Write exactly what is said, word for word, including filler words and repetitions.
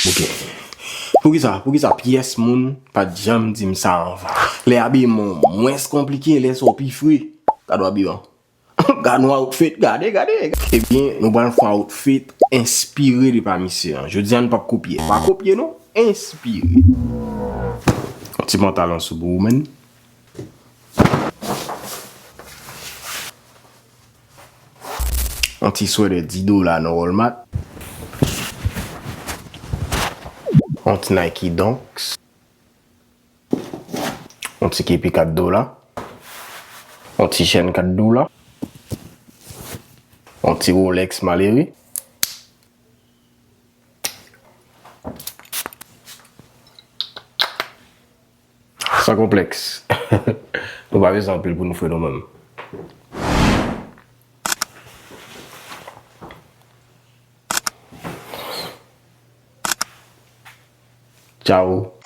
Ok. Poukisa? Poukisa pyès moun pa t janm di m sa anvan? Lè abiman w mwens konplike, lè sa w pi fre. Gad w abiman. Gad nou outfit, gade, gade. Ebyen, nou pral fè yon outfit enspire de pa misye an. Jodi a, nou p ap kopye. Pa kopye, non. Enspire. Yon ti pantalon sou pou ou, menn. Yon ti swètè dis dola nan Walmart. Yon ti Nike Dunks. Yon ti kepi kat dola. Yon ti chèn kat dola. Yon ti Rolex malere. San konplèks. Nou pa bezwen anpil pou nou fre nou menm. Tchao.